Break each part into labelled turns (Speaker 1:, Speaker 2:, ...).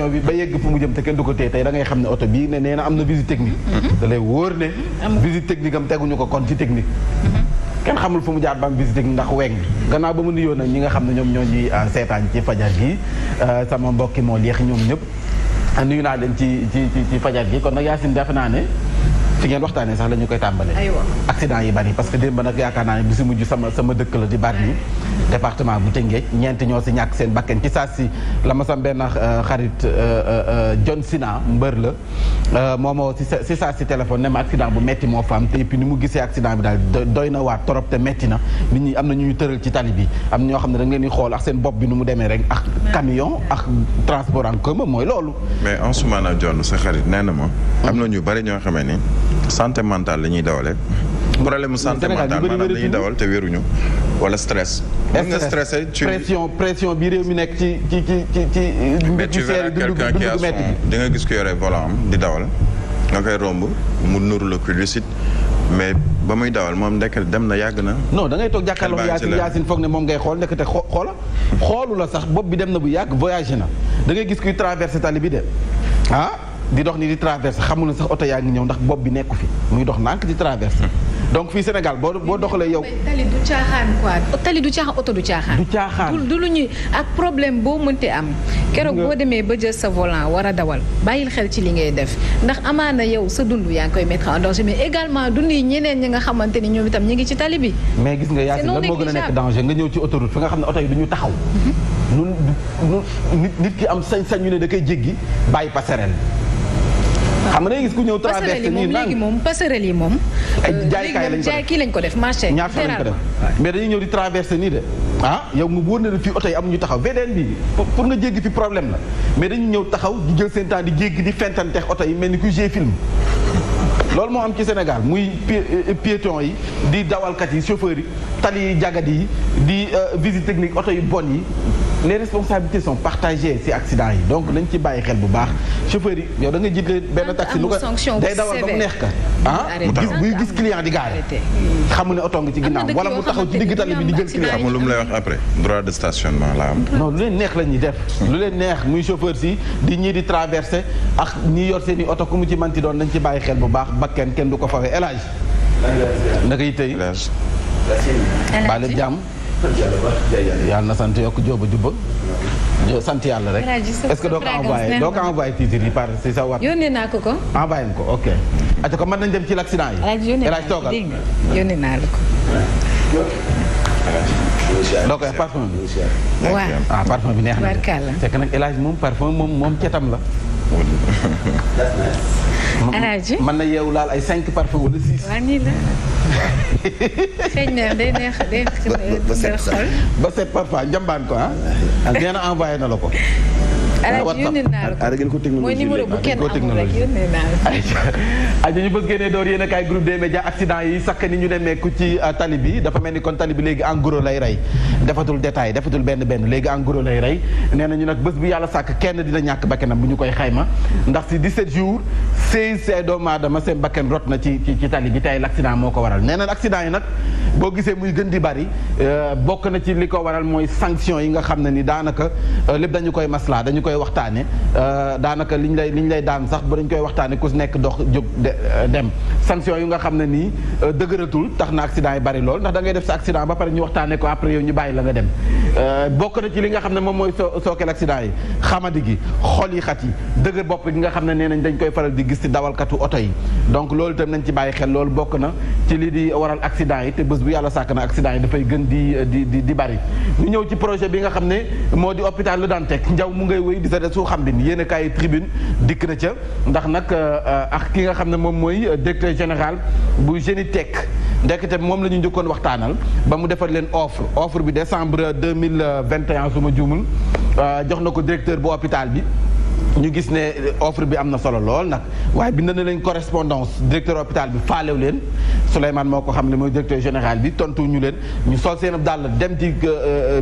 Speaker 1: circulation bi ba yegg fu mu jëm te kenn du ko téye tey da ngay xam ne oto bii ne nee na am na visite technique da lay wóor ne visite technique am teguñu ko kon ci technique kenn xamul fu mu jaar ba am visite technique ndax weng gannaaw ba mu nuyoo nag ñi nga xam ne ñoom ñoo ñuy seetaan ci fajar gi sama mbokki moo leex ñoom ñëpp nuyu naa leen ci fajar gi kon nag Yacine defe naa ne fi ngeen waxtaanee sax la ñu koy tàmbalee. accident yi bari parce que démb nag yaakaar naa ne bi si mujj sama dëkk la di Bargny département bu Tëngéej ñeent ñoo si ñàkk seen bakken ci saa si la ma sam benn xarit John Sina mbër la moomoo si saa si téléphone ne ma accident bu metti moo fa am te puis ni mu gisee accident bi daal doy na waar trop te metti na nit ñi am na ñu tëral ci tali bi am na ñoo xam ne da ngeen di xool ak seen bopp bi nu mu demee rek ak camion ak transport en commun mooy loolu.
Speaker 2: mais en ce moment John sa xarit nee na ma. am na ñu bari ñoo xamee ni. santé mentale la ñuy dawale problème mu santé mentale maanaam dañuy dawal te wéruñu wala stress. mën nga stressé ci
Speaker 1: pression bi réew mi nekk ci.
Speaker 2: mais tu verras quelqu'un qui a son di nga gis ko yore volant am di dawal nga koy romb mu nuru la lucide mais ba muy dawal moom ndekk dem na yàgg na.
Speaker 1: non da ngay toog jàkkaarloo Yacine foog ne moom ngay xool ndekete xoolu la sax bopp bi dem na bu yàgg voyagé na da ngay gis kuy traversé tali bi de di dox ni di traversé xamul na sax oto yaa ngi ñëw ndax bopp bi nekku fi muy dox nànk di traversé donc fii Sénégal boo doxalee yow.
Speaker 3: tali du caaxaan quoi tali du caaxaan oto du caaxaan.
Speaker 1: du caaxaan
Speaker 3: du lu ñuy ak problème boo mënti am. keroog boo demee ba jël sa volant war a dawal bàyyil xel ci li ngay def ndax amaana yow sa dund yaa ngi koy mettre en danger mais également dund yi ñeneen ñi nga xamante ni ñoom itam ñu ngi ci tali bi.
Speaker 1: mais gis nga Yacine lan moo gën a nekk danger nga ñëw ci autoroute fi nga xam ne oto yi du ñu taxaw. nit ki am sañ-sañ ñu ne da koy jéggi bàyyi passerelle. xam nga day gis ku ñëw traversé nii
Speaker 3: léegi moom passerelle yi moom.
Speaker 1: ay jaay kii
Speaker 3: lañ ko def marché.
Speaker 1: ñaar fa lañ ko def mais dañuy ñëw di traversé nii de yow mu wóor na ne fii oto yi amuñu taxaw VDN bi pour nga jéggi fi problème la mais dañuy ñëw taxaw di jël seen temps di jéggi di fentanteex oto yi mel ni ku jee film. loolu moo am ci Sénégal muy piéton yi di dawalkat yi chauffeurs yi tali yi jagadi yi di visite technique oto yu bon yi les responsabilités sont partagées ci accident yi donc nañ ci bàyyi xel bu baax chauffeurs yi yow da nga jiite benn taxi lu ko day dawal ba mu neex ka buy gis client di gaare xamu ne oto nga ci ginnaaw wala mu taxaw ci digg tali bi di jël client.
Speaker 2: amul lu mu lay wax après droit de stationnement la am.
Speaker 1: non lu leen neex la ñuy def lu leen neex muy chauffeur si di ñii di traversé ak ñi yor seen i oto ku mu ci manti doon nañ ci bàyyi xel bu baax bakken kenn du ko fawee El Hadj naka yi tey baa leen jàmm yàlla na sant yokk jóoba jubba sant yàlla rek est-ce que doo ko envoyé titre yi par si sa wat
Speaker 3: yónnee naa ko
Speaker 1: envoyé ko ok aca ko mën nañ dem ci l'accident yi El Hadj toogal
Speaker 3: yónnee naa la ko
Speaker 1: doo koy parfum bi
Speaker 3: waaw
Speaker 1: parfum bi neex na c'est que nag El Hadj moom parfum moom cetam la
Speaker 3: Alaaji
Speaker 1: mën na yeewu laal ay 5 parfum wala 6.
Speaker 3: waaw nii la. xëy na day neex xol.
Speaker 1: ba 7 parfum njambaan ko nee na envoyé na la ko.
Speaker 3: Alaaji yónnee naa la ko mooy numéro bu kenn amul rek yónnee naa la ko.
Speaker 1: ñu bëgg génnee door yéen a kaay groupe des médias accident yi sakk ni ñu nemmeeku ci tali bi dafa mel ni kon tali bi léegi en gros lay rey defatul détail defatul benn léegi en gros lay rey nee nañu nag bés bu yàlla sàkk kenn dina ñàkk bakkanam bu ñu koy xayma ndax si 17 jours 16 doomu aadama seen bakkan rot na ci tali bi tey l'accident moo ko waral nee na accident yi nag boo gisee muy gën di bari bokk na ci li ko waral mooy sanction yi nga xam ne ni daanaka lépp dañu koy maslaa dañu koy waxtaane daanaka liñ lay daan sax ba dañ koy waxtaane ku nekk dox jóg dem sanction yu nga xam ne nii dëgëratul tax na accident yi bari lool ndax da ngay def sa accident ba pare ñu waxtaane ko après yow ñu bàyyi la nga dem bokk na ci li nga xam ne moom mooy sookeel accident yi xamadi gi xol yi xat yi dëgër bopp gi nga xam ne nee nañ dañ koy faral di gis ci dawalkatu oto yi donc loolu itam nañ ci bàyyi xel loolu bokk na ci li di waral accident yi te bés bu yàlla sàkk na accident yi dafay gën di bari ñu ñëw ci projet bi nga xam ne moo di hôpital Le Dantec njaw mu ngay wéy di sa su xam bin yéen a kaay tribune dikk na ca ndax nag ak ki nga xam ne moom mooy directeur général bu Génitech ndekete moom la ñu njëkkoon waxtaanal ba mu defar leen offre bi décembre 2021 su ma juumul jox na ko directeur bu hôpital bi ñu gis ne offre bi am na solo lool nag waaye bind na leen correspondance directeur hôpital bi faalew leen Souleymane moo ko xam ne mooy directeur général bi tontu ñu leen ñu sol seen dàll dem ci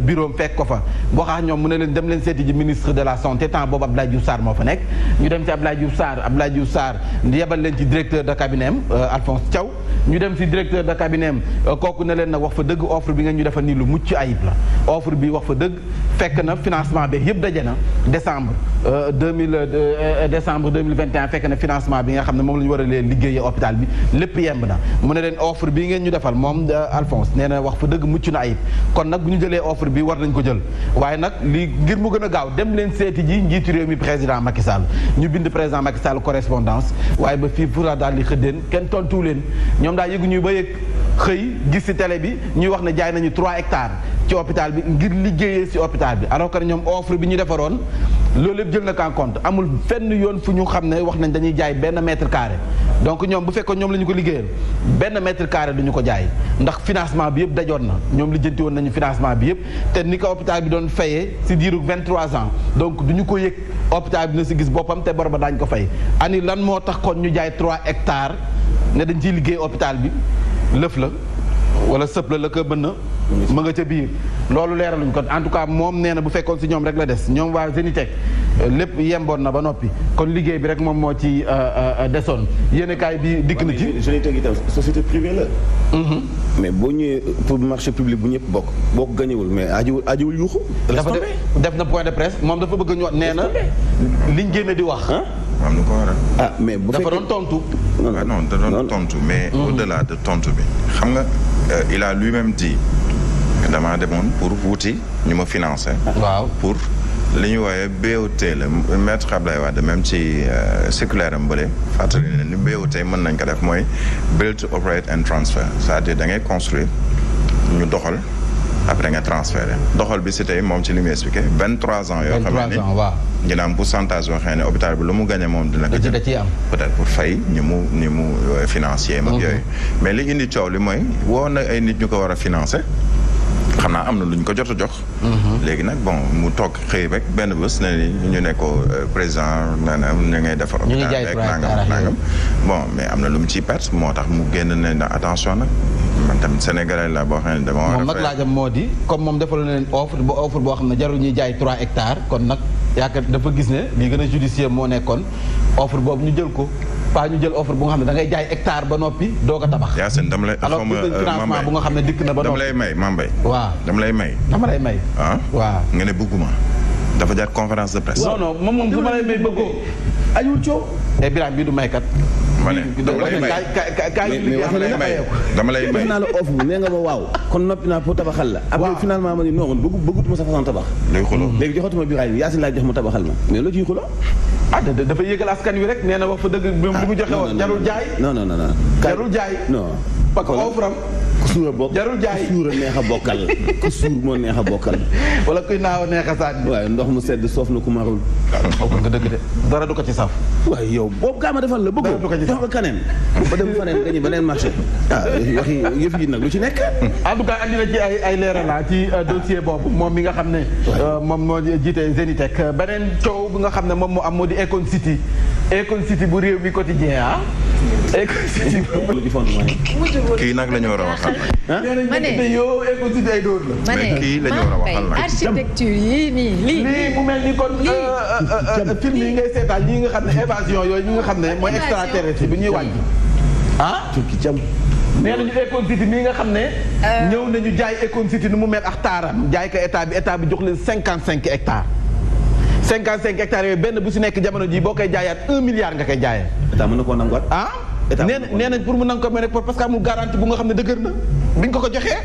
Speaker 1: bureau fekk ko fa boo xam ñoom mu ne leen dem leen seeti ji ministre de la santé temps boobu Abdoulaye Diouf Sarr moo fa nekk ñu dem ci Abdoulaye Diouf Sarr yebal leen ci directeur de cabinet am Alphonse Thiaw ñu dem ci directeur de cabinet am kooku ne leen nag wax fa dëgg offre bi nga ñu defal nii lu mucc ayib la offre bi wax fa dëgg fekk na financement bi yëpp daje na décembre 2021 fekk na financement bi nga xam ne moom la ñu war a leen liggéeyee hôpital bi lépp yemb na mu ne leen offre bi ngeen ñu defal moom Alphonse nee na wax fa dëgg mucc na ayib kon nag bu ñu jëlee offre bi war nañ ko jël waaye nag li ngir mu gën a gaaw dem leen seeti ji njiitu réew mi président Macky Sall ñu bind président Macky Sall correspondance waaye ba fii fura daal di xëddeen kenn tontu leen ñoom daal yëgu ñuy ba yëg xëy gis ci télé bi ñuy wax ne jaay nañu 3 hectares ci hôpital bi ngir liggéeyee ci hôpital bi alors que ñoom offre bi ñu defaroon loolu lépp jël na en compte amul fenn yoon fu ñu xam ne wax nañ dañuy jaay benn mètre carré donc ñoom bu fekkoon ñoom la ñu ko liggéeyal benn mètre carré du ñu ko jaay ndax financement bi yëpp dajoon na ñoom lijjanti woon nañu financement bi yëpp te ni ko hôpital bi doon fayee ci diiru 23 ans donc du ñu ko yëg hôpital bi na ci gis boppam te bor ba daañu ko fay ani lan moo tax kon ñu jaay 3 hectares ne dañ ciy liggéey hôpital bi lëf la wala sëpp la ko bënn ma nga ca biir loolu leeraluñ ko en tout cas moom nee na bu fekkoon ci ñoom rek la des ñoom waa Zenitech lépp yemboon na ba noppi kon liggéey bi rek moom moo ci desoon yéenekaay bi dikk na ci.
Speaker 4: Zenitech itam société privée la. mais boo ñëwee pour marché public bu ñëpp bokk boo ko gañewul mais ajiwul yuuxu.
Speaker 1: dafa def na point de presse moom dafa bëgg ñu nee na liñ génne di wax.
Speaker 2: am na ko waral.
Speaker 4: mais bu fekkee
Speaker 1: dafa doon tontu.
Speaker 2: non da doon tontu mais au-delà de tontu bi xam nga il a lui-même dit damaa demoon pour wuti ñu ma financé.
Speaker 1: waaw
Speaker 2: pour li ñu wooyee BOT la maître Abdoulaye Wade même ci circulaire am bële fàttali ne ni BOT mën nañ ko def mooy build to operate and transfer c'est-à-dire da ngay construire ñu doxal après nga transféré doxal bi si tey moom ci li muy expliqué 23 ans yoo xam ne dina am pourcentage yoo xam ne hôpital bi lu mu gagné moom dina ko jël peut-être pour fay ñu mu financier mag yooyu mais li indi coow li mooy woo na ay nit ñu ko war a financé xam naa am na lu ñu ko jot a jox léegi nag bon mu toog xëy rek benn bés ne ñu ne ko président nee na ñu ngay defar hôpital rek nangam bon mais am na lu mu ciy perte moo tax mu génn ne na attention nag man tamit sénégalais la boo xam ne dama war a
Speaker 1: moom nag laajam moo di comme moom defal na leen offre boo xam ne jarul ñuy jaay 3 hectares kon nag yaakaar dafa gis ne li gën a judicieux moo nekkoon offre boobu ñu jël ko pas ñu jël offre bu nga xam ne da ngay jaay hectare ba noppi doo ko tabax.
Speaker 2: Yacine dama lay
Speaker 1: alors que financement bu nga xam ne dikk na ba noppi
Speaker 2: dama lay may Mambay.
Speaker 1: waaw
Speaker 2: dama lay may. ah
Speaker 1: waaw
Speaker 2: nga ne bëgguma dafa jaar conférence de presse.
Speaker 1: non moom su ma lay may bëggoo ajul coow. et Birame bii du maykat.
Speaker 2: ma ne dama lay may dama lay may.
Speaker 4: def naa la offre bi nee nga ma waaw kon noppi naa pour tabaxal la. après finalement ma ni non bëggutuma sa façon tabax.
Speaker 2: léegi xuloo
Speaker 4: léegi joxatuma Birame Yacine laa jox mu tabaxal ma mais loo ciy xuloo.
Speaker 1: dafa yëgal askan wi rek nee na wax fa dëgg bi mu joxe woon jarul jaay.
Speaker 4: non.
Speaker 1: jarul jaay.
Speaker 4: non
Speaker 1: parce que offre am.
Speaker 4: ku suur a bokk
Speaker 1: jarul jaay
Speaker 4: ku suur a neex a bokkal ku suur moo neex a bokkal.
Speaker 1: wala kuy naaw a neex a sànni.
Speaker 4: waaye ndox mu sedd soof na ku marul.
Speaker 1: xaw nga dëgg de dara du ko ci saf.
Speaker 4: waaye yow boobu kaa ma defal la bëggoo jox ko kaneen ba dem faneen gañi beneen marché. yëf yi nag lu ci nekk.
Speaker 1: en tout cas andi na ci ay leerala ci dossier boobu moom mi nga xam ne moom moo jiite Zenitech beneen coow bi nga xam ne moom moo am moo di Econ City bu réew mi quotidien Econ City
Speaker 2: kii nag la ñu war a waxal nag.
Speaker 3: ma ne
Speaker 1: yow Econ City ay dóor la.
Speaker 2: mais kii la ñu war a waxal nag.
Speaker 3: architecture yii nii lii
Speaker 1: mu mel ni kon film yi ngay seetaan ñi nga xam ne évasion yooyu ñi nga xam ne mooy extraterrestre bi ñuy wàññi
Speaker 4: turki jam
Speaker 1: nee nañu Econ City mii nga xam ne ñëw nañu jaay Econ City nu mu mel ak taaram jaay ko état bi jox leen 55 hectares 55 hectares yooyu benn bu si nekk jamono ji boo koy jaayaat 1 milliard nga koy jaayee.
Speaker 4: état mën na koo nanguwaat.
Speaker 1: nee nañ pour mu nangu ko mais rek parce que amul garantie bu nga xam ne dëgër na biñ ko joxee.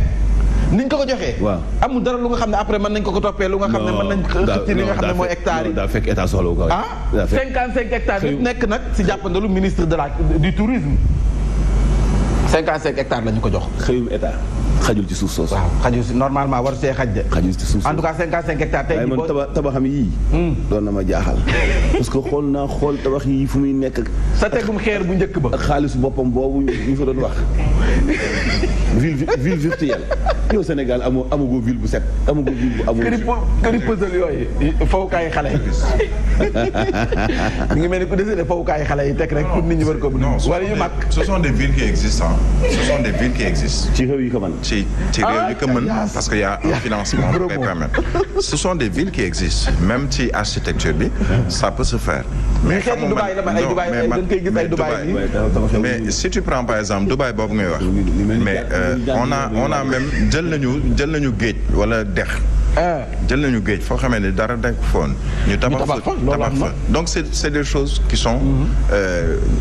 Speaker 1: niñ ko joxee.
Speaker 4: waaw
Speaker 1: amul dara lu nga xam ne après mën nañ ko toppee lu nga xam ne mën nañ xëcc li nga xam ne mooy hectares yi.
Speaker 4: daa fekk état soxla wu ko.
Speaker 1: 55 hectares yëpp nekk nag si jàppandalu ministre du tourisme. 55 hectares la ñu ko jox.
Speaker 4: xëyum état xajul ci suuf soosu.
Speaker 1: waaw xajul si normalement war see xaj de.
Speaker 4: xajul ci suuf soosu
Speaker 1: en tout cas 55 hectares tey jii boo
Speaker 4: tabaxam yii. doon na ma jaaxal. parce que xool tabax yii fu muy nekk.
Speaker 1: sa tegum xeer bu njëkk ba.
Speaker 4: ak xaalisu boppam boobu ñu fa doon wax. ville virtuelle. yow Sénégal amagoo ville bu set amagoo ville bu amul.
Speaker 1: këri puzzle yooyu fowukaay xale. mi ngi mel ni ku dessiné fowukaay xale yi teg rek pour nit ñi war ko.
Speaker 2: non
Speaker 1: wala yu mag.
Speaker 2: ce sont des villes qui existent. Ce sont des villes qui existent.
Speaker 4: ci réew yi ko mën.
Speaker 2: ci réew yi ko mën parce que y a un financement pour les permettre. Ce sont des villes qui existent même ci architecture bi ça peut se faire.
Speaker 1: mais xam nga
Speaker 2: mais si tu prends par exemple Dubaï boobu ngay wax. mais on a même jël nañu géej wala dex. jël nañu géej foo xamee ne dara dañ ko foon ñu tabax fa donc c'est des choses qui sont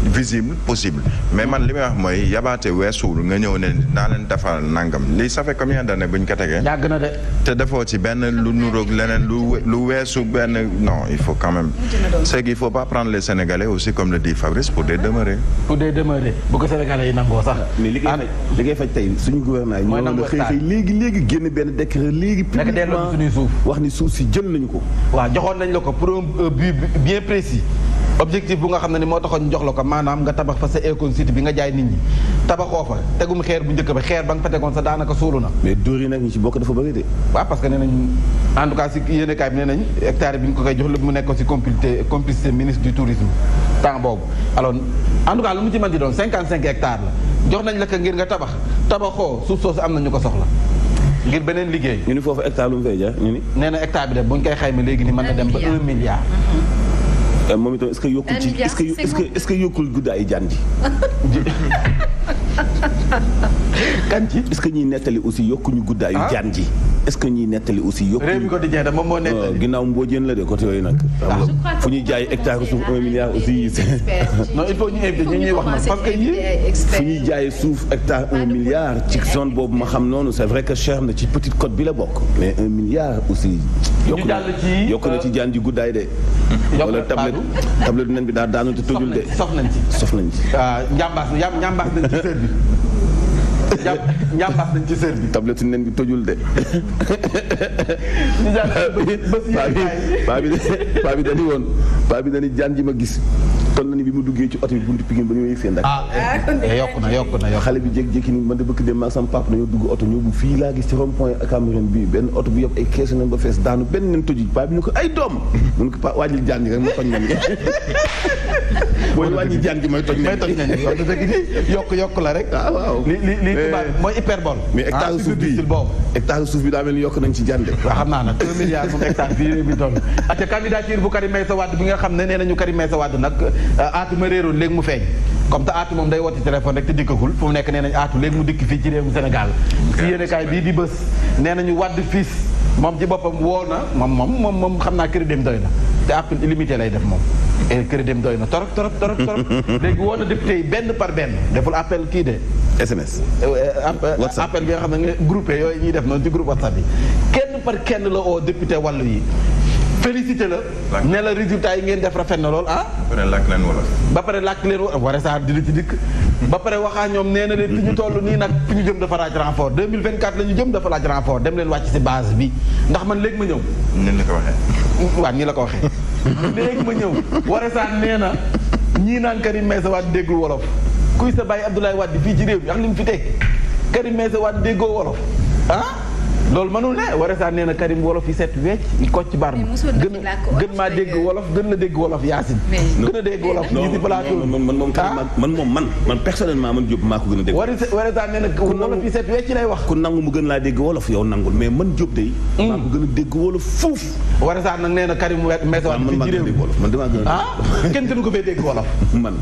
Speaker 2: visibles possibles mais man li may wax mooy yabaate weesuwul nga ñëw ne naa leen defal nangam lii ça fait combien d'années bu ñu ko tegee
Speaker 1: yàgg na de
Speaker 2: te defoo ci benn lu nuroog leneen lu weesu benn non il faut quand même c'est qu'il faut pas prendre les Sénégalais aussi comme le dit Fabrice pour des demeurés
Speaker 1: bu ko Sénégalais yi nangoo sax
Speaker 4: mais li ngay faj tey suñu gouvernement yi ñoo xëy léegi génn benn décret léegi
Speaker 1: suñuy suuf
Speaker 4: wax ni suuf si jël nañu ko.
Speaker 1: waaw joxoon nañ la ko pour un but bien précis objectif bu nga xam ne ni moo taxoon ñu jox la ko maanaam nga tabax fa sa Akon City bi nga jaay nit ñi tabaxoo fa tegum xeer bu njëkk ba xeer ba nga fa tegoon sa daanaka suulu na.
Speaker 4: mais dóor yi nag ñu ci bokk dafa bëri de.
Speaker 1: waaw parce que nee nañ en tout cas si yéenekaay bi nee nañ hectare bi ñu ko koy jox lépp mu nekkoon si complicité ministre du tourisme temps boobu alors en tout cas lu mu ci mën di doon 55 hectares la jox nañ la ko ngir nga tabaxoo suuf soosu am na ñu ko soxla. ngir beneen liggéey.
Speaker 4: ñu ni foofu hectare lu mu fay jar ñu ni.
Speaker 1: nee na hectare bi de bu ñu koy xayma léegi ni mën na dem ba 1 milliard.
Speaker 4: moom itam est-ce que yokkul ci est-ce que yokkul guddaayu jaan ji.
Speaker 1: kan ci.
Speaker 4: est-ce que ñuy nettali aussi yokkuñu guddaayu jaan ji. est-ce que ñuy nettali aussi yokkuñu.
Speaker 1: réew mi ko di jeex de moom moo nettali.
Speaker 4: ginnaaw Mbodiène la de côté yooyu nag. fu ñuy jaay hectare suuf 1 milliard aussi.
Speaker 1: non il faut ñu invité ñu ñuy wax nag parce que yii.
Speaker 4: fu ñuy jaay suuf hectare 1 milliard ci zone boobu ma xam noonu c'est vrai que cher na ci petite côte bi la bokk. mais 1 milliard aussi. yokk na ci jaan ji guddaay de. wala tablette nen bi daal daanu te tojul de.
Speaker 1: sof nañ ci. njàmbaas nañ ci sër bi. njàmbaas nañ ci sër bi.
Speaker 4: tablette nen bi tojul de. paa bi dañu woon paa bi dañu jaan ji ma gis toll na ni bi mu duggee ci oto bi buntu Pikine ba ñu yëg seen
Speaker 1: yokk na
Speaker 4: xale bi jékki-jékki ni man de bëgg dem maag sama papa dañoo dugg oto ñëw bu fii laa gis ci rond point Cameroun bii benn oto bu yëpp ay keesu nen ba fees daanu benn nen toju paa bi ni ko ay doom mun ko wàññil jaan ji rek ma toj nen mooy wàññi jaan ji mooy toj nen
Speaker 1: yokk la rek.
Speaker 4: waaw
Speaker 1: li tubaab mooy hyperbole.
Speaker 4: mais hectare suuf bi daa mel ni yokk nañ ci jaan de.
Speaker 1: waaw xam naa nag 1 milliard moom hectare fii réew mi toll. ak candidature bu Karim Meïssa Wade bi nga xam ne nee nañu Karim Meïssa Wade nag aatu ma réeroon léegi mu feeñ comme te aatu moom day woote téléphone rek te dikkagul fu mu nekk nee nañu aatu léegi mu dikk fii ci réewum Sénégal. si yéenekaay bii di bës nee nañu Wade fils moom ci boppam woo na moom xam naa crédit doy na te appel illimité lay def moom. et crédit doy na torop léegi woo na député yi benn par benn deful appel kii de.
Speaker 4: SMS.
Speaker 1: appel bi nga xam ne nga groupé yooyu ñuy def noonu ci groupe WhatsApp yi kenn par kenn la oo député wàllu yi félicité la. ne la résultat yi ngeen def rafet na lool ah. ba pare làkk leen wolof war a saar dina ci dikk. ba pare waxaa ñoom nee na leen fi ñu toll nii nag fi ñu jëm dafa laaj renfort 2024 la ñu jëm dafa laaj renfort dem leen wàcc si base bi ndax man léegi ma ñëw.
Speaker 2: nii la ko waxee.
Speaker 1: waaw nii la ko waxee. léegi ma ñëw war a saar nee na ñii naan Karim Meïssa Wade déggul wolof kuy sa bàyyi Abdoulaye Wade fii ci réew mi ak li mu fi teg Karim Meïssa Wade déggoo wolof ah. loolu mënul ne war a saar nee na Karim wolof yi set wecc yi kocc bar ma gën maa dégg wolof gën la dégg wolof Yacine gën a dégg wolof ñi ci plateau
Speaker 4: man personnellement man Diop maa ko gën a dégg
Speaker 1: war a saar nee na wolof yi set wecc lay wax
Speaker 4: ku nangu mu gën laa dégg wolof yow nangul mais man Diop day maa ko gën a dégg wolof fuuf
Speaker 1: war a saar nag nee na Karim Meïssa Wade fii ci réew
Speaker 4: man damaa gën a
Speaker 1: kenn gënu ko fee dégg wolof
Speaker 4: man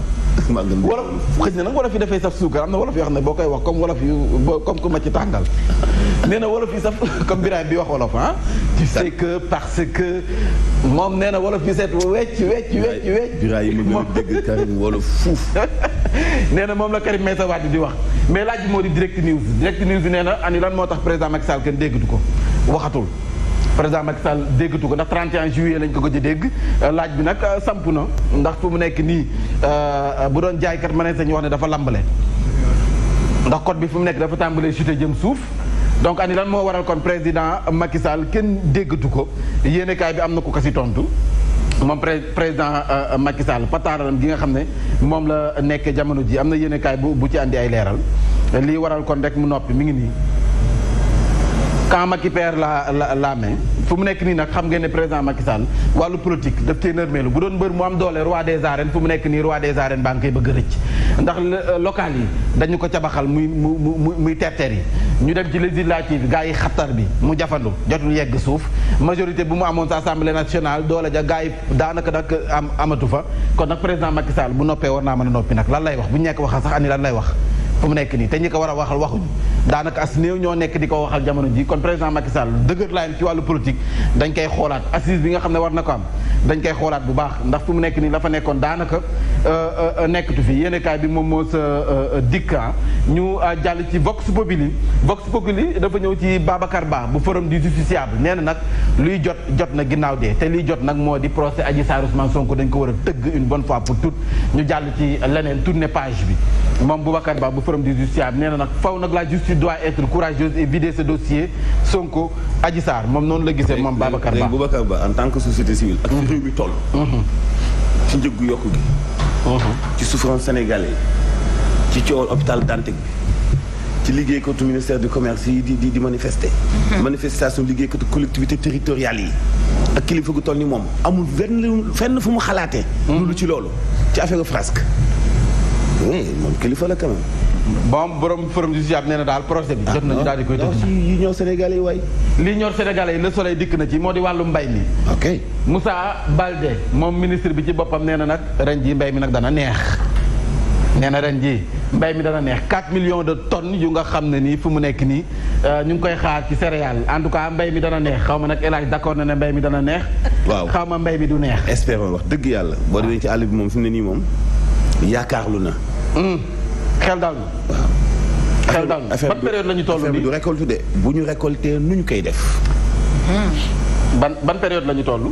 Speaker 4: maa gën a
Speaker 1: wolof xëy na nag wolof yi dafay saf suukar am na wolof yoo xam ne boo koy wax comme wolof yu comme ku ma ci tàngal nee na wolof yi saf comme Birahim bi wax wolof ah. tu sais que parce que moom nee na wolof bi set wecc.
Speaker 4: Birahim ma gën a dégg Karim wolof fuuf.
Speaker 1: nee na moom la Karim Meïssa Wade di wax mais laaj bi moo di direct news nee na ani lan moo tax président Macky Sall kenn déggatu ko waxatul. président Macky Sall déggatu ko ndax 31 juillet lañ ko gëj a dégg laaj bi nag samp na ndax fu mu nekk nii bu doon jaaykat ma ne sañ wax ne dafa lambale. ndax code bi fu mu nekk dafa tàmbalee chuté jëm suuf. donc ani lan moo waral kon président Macky Sall kenn déggatu ko yéenekaay bi am na ku ko si tontu moom président Macky Sall pataaralam gi nga xam ne moom la nekk jamono ji am na yéenekaay bu ci andi ay leeral lii waral kon rek mu noppi mi ngi nii quand Macky perd la main fu mu nekk nii nag xam ngeen ne président Macky Sall wàllu politique daf cee nërmeelu bu doon mbër mu am doole roi des arènes fu mu nekk nii roi des arènes baa ngi koy bëgg a rëcc ndax local yi dañu ko cabaxal muy terter yi ñu dem ci législative gars yi xattar bi mu jafandu jotul yegg suuf majorité bu mu amoon sa assemblée nationale doole ja gars yi daanaka nag amatu fa kon nag président Macky Sall bu noppee war naa mën a noppi nag lan lay wax bu ñu nekk waxal sax ani lan lay wax fu mu nekk nii te ñi ko war a waxal waxuñu daanaka as néew ñoo nekk di ko waxal jamono ji kon président Macky Sall dëgër laayam ci wàllu politique dañ koy xoolaat assise bi nga xam ne war na ko am dañ koy xoolaat bu baax ndax fu mu nekk nii la fa nekkoon daanaka nekkatu fi yéenekaay bi moom moo sa dikka ñu jàll ci Vox Populi dafa ñëw ci Babacar Ba bu forum du justiciable nee na nag luy jot na ginnaaw dee te liy jot nag moo di procès Adji Sarr Ousmane Sonko dañ ko war a tëgg une bonne fois pour toutes ñu jàll ci leneen tourner page bi moom Babacar Ba bu forum du justiciable nee na nag faw nag la justice doit être courageuse et vider ce dossier Sonko Adji Sarr moom noonu la gisee moom Babacar Ba.
Speaker 4: Babacar Ba en tant que société civile ak fi réew mi toll ci njëggu yokku gi ci souffrance sénégalais ci coowal hôpital Dantec bi ci liggéeykatu ministère du commerce yi di manifester manifestation liggéeykatu collectivité territoriales yi ak kilifa gu toll ni moom amul fenn fu mu xalaatee loolu ci loolu ci affaire frasque moom kilifa la quand même.
Speaker 1: bon borom forum du justiciable nee na daal procès bi jot nañu daal di koy tëj.
Speaker 4: yi ñor Sénégalais yi waay.
Speaker 1: li ñor Sénégalais yi Le Soleil dikk na ci moo di wàllu mbay mi.
Speaker 4: ok
Speaker 1: Moussa Baldé moom ministre bi ci boppam nee na nag ren ji mbay mi nag dana neex. nee na ren ji mbay mi dana neex 4 millions de tonnes yu nga xam ne nii fu mu nekk nii ñu ngi koy xaar ci céréales en tout cas mbay mi dana neex xaw ma nag El Hadj d'accord na ne mbay mi dana neex.
Speaker 4: waaw
Speaker 1: xaw ma mbay mi du neex.
Speaker 4: espérons wax dëgg yàlla boo demee ci àll bi moom fi mu ne nii moom yaakaarlu na.
Speaker 1: xel dal na. waaw xel dal na ban période la ñu toll nii
Speaker 4: du récolte de bu ñu récolté nu ñu koy def.
Speaker 1: ban période la ñu toll.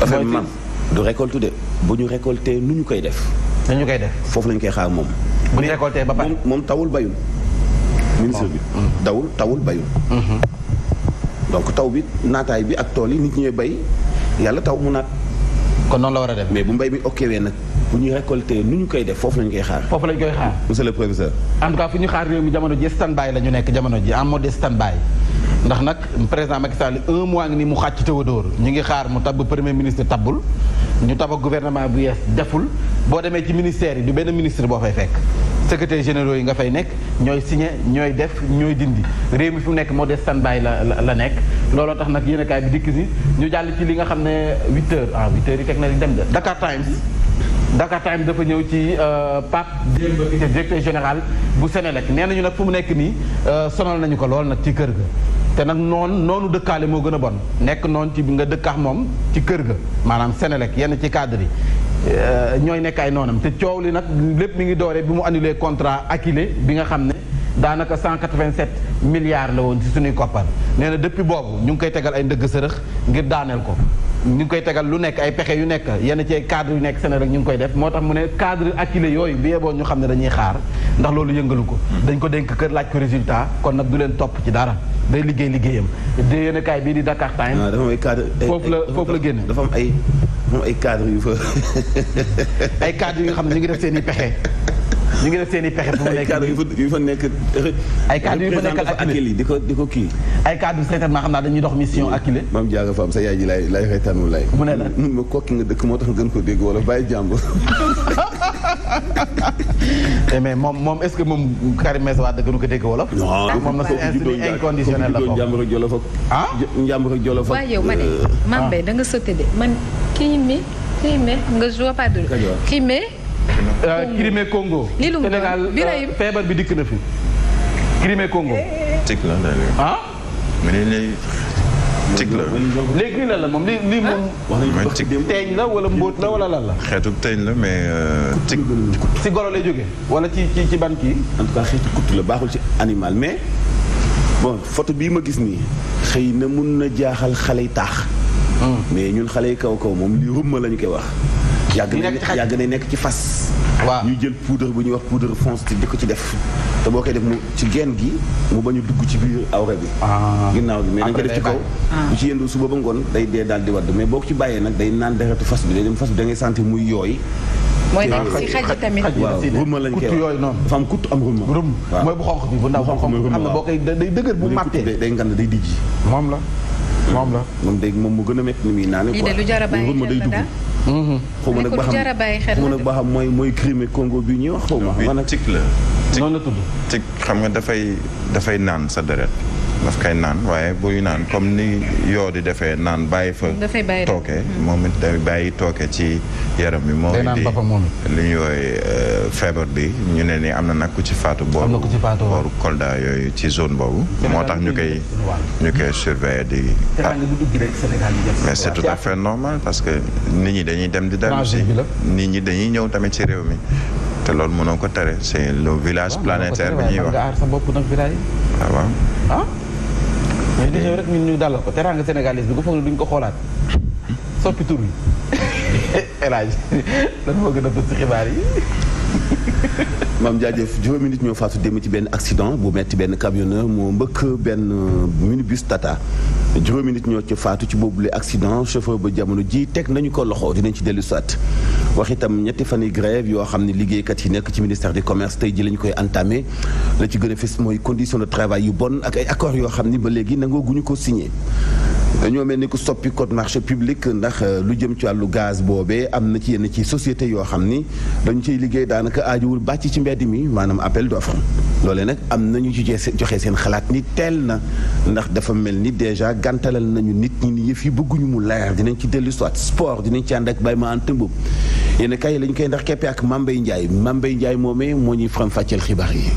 Speaker 4: affaire bi maam du récolte de bu ñu récolté nu ñu koy def.
Speaker 1: nu ñu koy def
Speaker 4: foofu lañu koy xaar moom.
Speaker 1: bu ñu récolté ba pare
Speaker 4: moom tawul bayul. ministre bi. tawul bayul. donc taw bi naataay bi ak tool yi nit ñi bay yàlla taw mu naat.
Speaker 1: kon noonu la war a def
Speaker 4: mais bu mbay mi okkewee nag bu ñu récolté nu ñu koy def foofu lañu koy xaar.
Speaker 1: foofu lañu koy xaar
Speaker 4: monsieur le professeur.
Speaker 1: en tout cas fu ñu xaar réew mi jamono ji stand by la ñu nekk jamono ji en mode stand by ndax nag président Macky Sall 1 mois ngi ni mu xàcc Théodore ñu ngi xaar mu tabb premier ministre tabbul ñu tabb gouvernement bu yees deful boo demee ci ministère yi du benn ministre boo fay fekk secrétaire généraux yi nga fay nekk ñooy signé ñooy def ñooy dindi réew mi fi mu nekk mode stand by la nekk looloo tax nag yéenekaay bi dikk si ñu jàll ci li nga xam ne 8 heures yi teg na di dem de Dakar Times dafa ñëw ci Pape Demba Guissé directeur général bu Sénélec nee nañu nag fu mu nekk nii sonal nañu ko lool nag ci kër ga te nag noonu dëkkaale moo gën a bon nekk noonu ci nga dëkkaax moom ci kër ga maanaam Sénélec yenn ci cadre yi ñooy nekk ay noonam te coow li nag lépp mi ngi dooree bi mu annulé contrat Akilee bi nga xam ne daanaka 187 milliards la woon ci suñuy koppar nee na depuis boobu ñu ngi koy tegal ay ndëgg sërëx ngir daaneel ko ñu ngi koy tegal lu nekk ay pexe yu nekk yenn ci ay cadre yu nekk Sénégal ñu ngi koy def moo tax mu ne cadre Akilee yooyu bi yeboo ñu xam ne dañuy xaar ndax loolu yëngalu ko dañ ko dénk kër laaj ko résultat kon nag du leen topp ci dara day liggéeyam de yéenekaay bii di Dakar Times
Speaker 4: dafa am ay cadre
Speaker 1: foofu la génne
Speaker 4: dafa am ay cadre yu fa
Speaker 1: ay cadre yi nga xam ne ñu ngi def seen i pexe ñu ngi def seen i pexe fu mu nekk
Speaker 4: yu fa nekk
Speaker 1: ay cadre yu fa nekkal
Speaker 4: Akilee di ko kii
Speaker 1: ay cadre certainement xam naa dañuy dox mission Akilee
Speaker 4: maam jaaga faam sa yaay ji lay reetaanul lay
Speaker 1: mu ne la
Speaker 4: ma kokki nga dëkk moo tax gën ko dégg wala bàyyi jàmbur
Speaker 1: mais moom est-ce que moom Karim Meïssa Wade gënu ko dégg wolof moom na c'est inconditionnel la foofu
Speaker 4: njàmbur ak jolof ak njàmbur ak jolof ak
Speaker 3: waaw yow ma ne Mame Mbaye da nga sotti de man Crimée nga joue pas de Crimée
Speaker 1: Congo Sénégal feebar bi dikk na fi Crimée Congo
Speaker 2: tic la daal mais tic la
Speaker 1: léegi lii lan la moom lii moom teeñ la wala mbóot la wala lan la
Speaker 2: xeetu teeñ la mais tic
Speaker 1: si golo lay jógee wala ci ban kii
Speaker 4: en tout cas xeetu kutt la baaxul ci animal mais bon photo bii ma gis nii xëy na mun na jaaxal xale yi taax mais ñun xale yi kaw moom lii rumma la ñu koy wax yàgg na nekk ci fas
Speaker 1: waaw
Speaker 4: ñu jël poudre bu ñuy wax poudre fonce di ko ci def te boo koy def mu ci genn gi mu bañ a dugg ci biir awra bi ginnaaw bi mais dañ ko def ci kaw bu ci yëndu suba ba ngoon day dee daal di wadd mais boo ko ci bàyyee nag day naan deretu fas bi day dem fas bi da ngay sentir muy yooy
Speaker 3: mooy nekk si xaj yi tamit.
Speaker 4: waaw ruma lañ koy wax
Speaker 1: yooyu noonu.
Speaker 4: dafa am kut am ruma.
Speaker 1: mooy bu xonq bi bu ndaw bu xonq bi xam ne boo koy day dëgër bu màttee.
Speaker 4: day ngand day dijji.
Speaker 1: moom la.
Speaker 4: moom mu gën a métti ni muy naane quoi.
Speaker 3: lii de lu jar a bàyyi xel la daal.
Speaker 4: xaw ma nag ba xam mooy Crimée Congo bi ñuy wax xaw ma.
Speaker 2: tic la.
Speaker 1: noonu la tudd.
Speaker 2: tic xam nga dafay naan sa deret. daf koy naan waaye buy naan comme ni yoo di defee naan bàyyi fa. tooke moom it day bàyyi tooke ci yaram bi. moo indi li ñuy woowee feebar bi ñu ne ni am na nag ku ci faatu. booru Kolda yooyu ci zone boobu. moo tax ñu koy surveiller di. mais c'est tout à fait normal parce que nit ñi dañuy dem di dellu si. nit ñi dañuy ñëw tamit ci réew mi. te loolu mënoo ko tere c'est le village planétaire bi ñuy wax.
Speaker 1: nga aar sa bopp nag village.
Speaker 2: waaw.
Speaker 1: mais di ñëw rek ñun ñu dalal ko teraanga sénégalais bi ko foog ne duñ ko xoolaat soppi tur bi El Hadj lan moo gën a bës ci xibaar yi.
Speaker 4: maam jaajëf juróomi nit ñoo faatu dem ci benn accident bu metti benn camionneur moo mbëkk benn minibus Tata juróomi nit ñoo ci faatu ci boobule accident chauffeur ba jamono ji teg nañu ko loxo dinañ ci dellu soit wax itam ñetti fan yi grève yoo xam ne liggéeykat yi nekk ci ministère du commerce tey ji la ñu koy entamé la ci gën a fës mooy condition de travail yu bon ak ay accords yoo xam ni ba léegi nangoo guñu ko signé. dañoo mel ni ku soppi code marché public ndax lu jëm ci wàllu gaz boobee am na ci yenn ci société yoo xam ni dañu ciy liggéey daanaka aajuwul bàcc ci mbedd mi maanaam appel d'offre loolee nag am nañu ci joxe seen xalaat ni teel na ndax dafa mel ni déjà gàntalal nañu nit ñi ni yëf yi bëgguñu mu leer dinañ ci dellu soit sport dinañ ci ànd ak Baye Ma Anta Mboup yéen kay lañu koy ndax keppe ak Mambay Ndiaye moomee moo ñuy faram fàcceel xibaar yi.